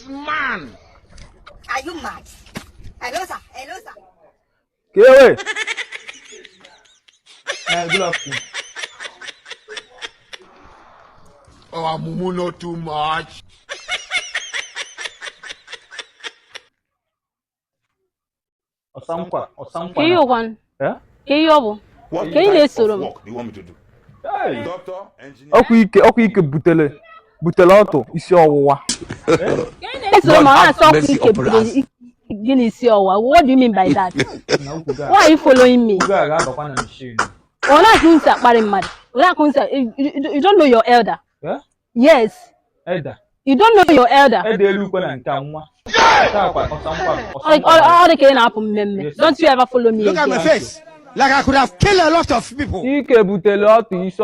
Man? Are you mad? Hello, sir. Hello, sir. Ka ewe. Good afternoon. Oh, Mumu, not too much. Ọsankwa, ọsankwa. Ka ihe ụkwanụ? Eh? Ka ihe ọ bụ? What Ka ị type na-esoro of m? work do you want me to do? Hey. Doctor, engineer. Ọkwa ike, ọkwa ike butere ọtụ isi ọwụwa. Esoro m, ọ God na-asọ have ọkwa mercy ike upon butere us. gị n'isi ọwụwa. What do you mean by that? Na ukwu gị a. Why are you following me? Ukwu gị a ga-abakwa na machine. Ọ na-akụ nsị akparị mmadụ. Ọ na-akụ nsị. You don't know your elder. Eh? Yes. Eda. You don't know your elder. Eda elu ukwe na nke a nwa. Nke a kwa ọsankwa. Ọ Ọsankwa. ọ dị ka ị na-apụ mmemme. Yes, sir. Don't you ever follow me Look at my again. face. Like I could have killed a lot of people. Ike butere ọtụ isi.